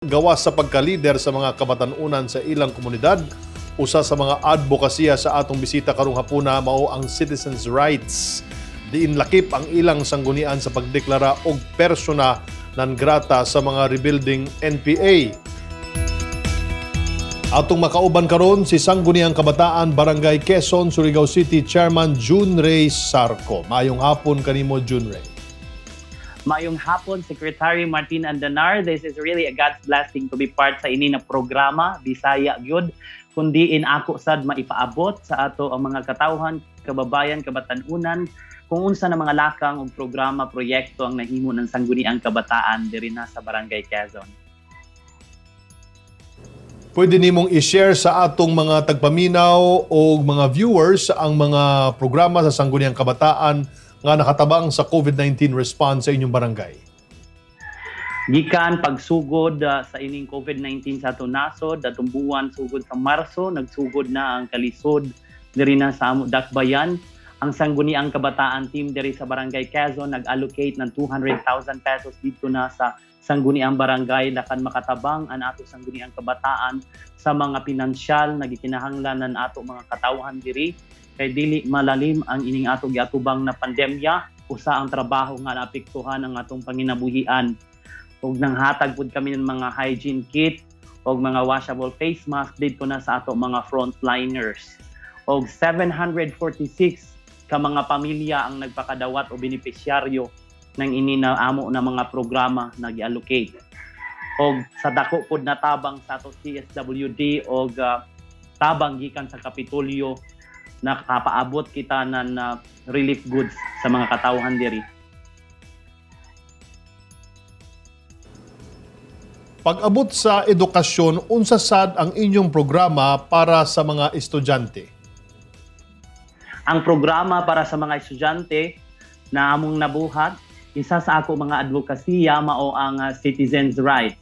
Gawas sa pagkalider sa mga kabatan-unan sa ilang komunidad, usa sa mga advokasya sa atong bisita karong hapuna mao ang citizens' rights. Diin lakip ang ilang sanggunian sa pagdeklara og persona non grata sa mga rebuilding NPA. Atong makauban karon si Sangguniang Kabataan Barangay Quezon, Surigao City Chairman June Ray Sarco. Maayong hapon kanimo, June Ray. Maayong hapon, Secretary Martin Andanar. This is really a God's blessing to be part sa ini na programa, Bisaya gyud. Kundi in ako sad maipaabot sa ato ang mga katawhan, kababayan, kabatan-unan kung unsa na mga lakang og programa, proyekto ang nahimo ng Sangguniang Kabataan diri na sa Barangay Quezon. Pwede nimong i-share sa atong mga tagpaminaw o mga viewers ang mga programa sa Sangguniang Kabataan nga nakatabang sa COVID-19 response sa inyong barangay. Gikan pagsugod sa ining COVID-19 sa atong nasod, atong buwan sugod sa Marso, nagsugod na ang kalisod diri na sa amo dakbayan. Ang Sangguniang Kabataan team diri sa Barangay Quezon nag-allocate ng 200,000 pesos dito na sa Sangguniang Barangay lakan makatabang ang ato Sangguniang Kabataan sa mga pinansyal na gikinahanglan ng ato mga katawhan diri kay dili malalim ang ining ato giatubang na pandemya. Usa ang trabaho nga naapektuhan ang atong panginabuhian ug nanghatag pud kami ng mga hygiene kit og mga washable face mask didto na sa ato mga frontliners. Og 746 ka mga pamilya ang nagpakadawat o benepisyaryo ng ini na amo na mga programa na gi-allocate. Og sa dako pod na tabang sa ato CSWD og tabang gikan sa Kapitolyo, nakapaabot kita ng relief goods sa mga katawhan diri. Pag-abot sa edukasyon, unsa sad ang inyong programa para sa mga estudyante? Ang programa para sa mga estudyante na among nabuhat, isa sa ako mga advokasya mao ang citizens' right.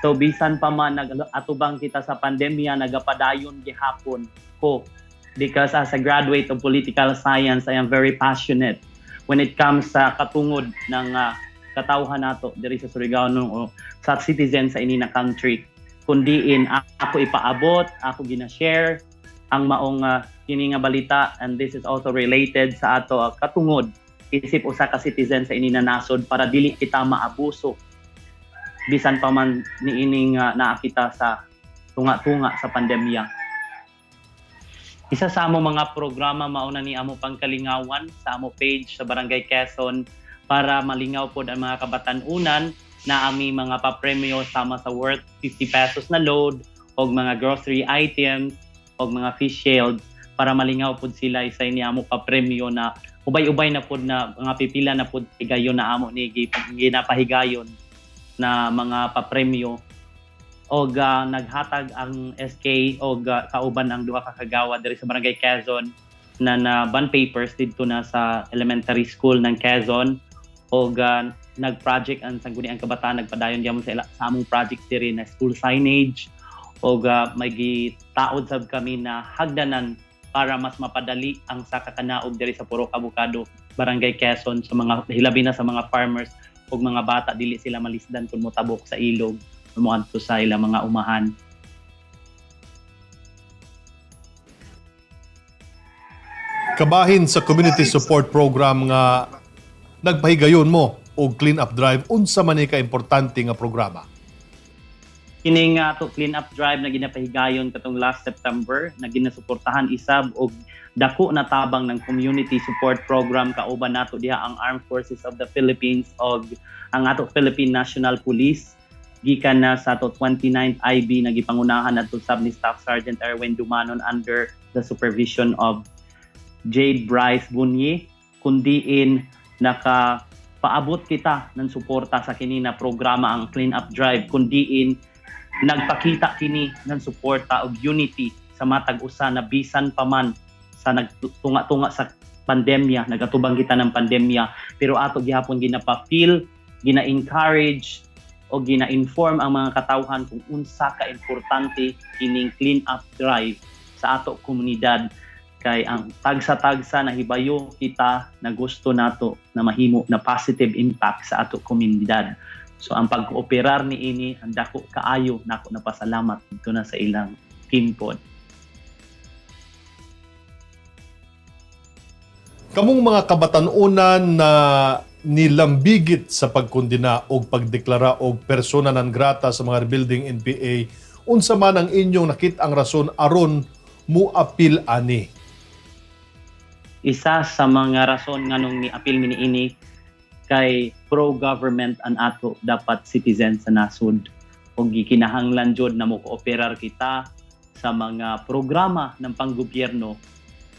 So bisan pa man nag-atubang kita sa pandemya, nagapadayon gihapon ko because as a graduate of political science, I am very passionate when it comes sa katungod ng katawhan nato diri sa Surigao no, o sa citizen sa ini na country. Kundiin ako ipaabot, ako gina-share ang maong kini nga balita, and this is also related sa ato katungod isip usa ka citizen sa ini na nasod para dili kita maabuso bisan pa man niining naa kita sa tunga-tunga sa pandemya. Isa sa amo mga programa mao na ni amo pangkalingawan sa amo page sa Barangay Quezon para malingaw pod ang mga kabatan-unan na ami mga papremyo sama sa worth 50 pesos na load og mga grocery items og mga fish shields para malingaw pod sila. Isa ni amo papremyo na ubay-ubay na pod na mga pipila na pod higayon na amo ni ginapahigayon na mga papremyo og naghatag ang SK og kauban ang duha ka kagawad diri sa Barangay Quezon na na bond papers didto na sa elementary school ng Quezon og nag-project ang Sangguniang Kabataan, nagpadayon gyapon sa among project diri na school signage og may gitaod sab kami na hagdanan para mas mapadali ang saka kanaog diri sa Purok Abukado, Barangay Quezon, sa mga hilabi na sa mga farmers ug mga bata, dili sila malisdan kung motabok sa ilog o moadto sa ilang mga umahan. Kabahin sa community support program nga nagpahigayon mo og clean up drive, unsa man ni ka importante nga programa? Kining to clean up drive na ginapahigayon katong last September na ginasuportahan isab og dako na tabang ng community support program kauban nato diha ang Armed Forces of the Philippines og ang ato Philippine National Police gikan na sa ato 29th IB na gipangunahan adto sab ni Staff Sergeant Erwin Dumanon under the supervision of Jade Bryce Bunyi, kundiin naka paabot kita ng suporta sa kini na programa ang clean up drive, kundiin nagpakita kini ng suporta og unity sa matag usa na bisan pa man sa nagtunga-tunga sa pandemya, nagatubang kita ng pandemya, pero ato gihapon ginapa-feel, gina-encourage o gina-inform ang mga katawhan kung unsa ka importante kining clean up drive sa ato komunidad kay ang tagsa-tagsa na hibayo kita na gusto nato na mahimo na positive impact sa ato komunidad. So ang pagkooperar ni ini ang dako kaayo nako napasalamat dito na sa ilang team pod. Kamong mga kabatan-unan na nilambigit sa pagkondena og pagdeklara og persona non grata sa mga rebuilding NPA, unsa man ang inyong nakit-ang rason aron muapil ani? Isa sa mga rason nganong ni-apil mi niini kay pro-government ang ato dapat citizen sa nasod ug gikinahanglan jud na mo-kooperar kita sa mga programa ng panggobyerno.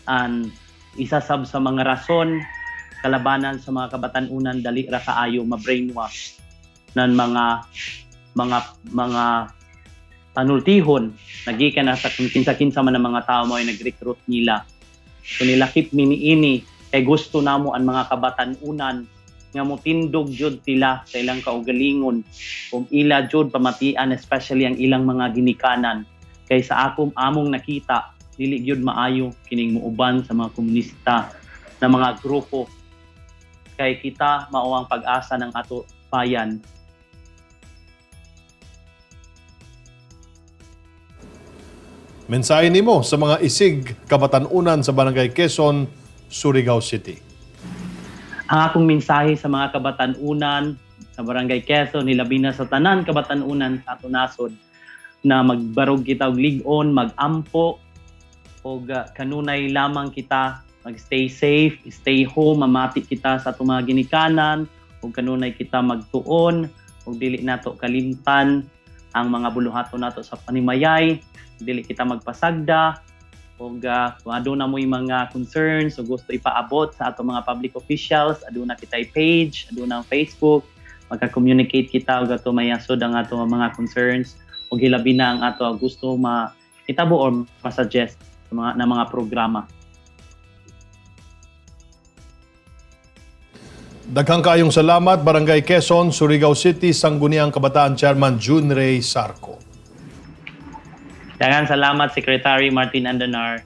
An isa sab sa mga rason, kalabanan sa mga kabatan-unan, dali ra kaayo ma-brainwash ng mga panultihon nagikan na sa kung kinsa-kinsa man ang mga tao mo ay nag-recruit nila. So nilakip mi niini kay gusto namo ang mga kabatan-unan nga motindog jud sila sa ilang kaugalingon ug ila jud pamatian, especially ang ilang mga ginikanan, kay sa akong among nakita, dili gyud maayo kining muuban sa mga komunista na mga grupo, kay kita mao ang pag-asa ng ato bayan. Mensahe nimo sa mga isig kabatan-unan sa Barangay Quezon, Surigao City. Ang akong mensahe sa mga kabatan-unan sa Barangay Quezon, hilabi na sa tanan kabatan-unan sa ato nasod, na magbarog kita og lig-on, magampo og kanunay lamang kita magstay safe, stay home, mamati kita sa atong mga ginikanan ug kanunay kita magtuon ug dili nato kalimtan ang mga buluhaton nato sa panimayay, dili kita magpasagda ug kung aduna mo'y mga concerns o gusto ipaabot sa atong mga public officials, aduna kita'y page, aduna ang Facebook, magka-communicate kita ug ato mayasod ang ato mga concerns ug hilabi na ang ato gusto mahitabo or ma-suggest sa mga na mga programa. Daghang kaayong salamat, Barangay Quezon, Surigao City, Sangguniang Kabataan Chairman June Ray Sarco. Daghang salamat, Secretary Martin Andanar.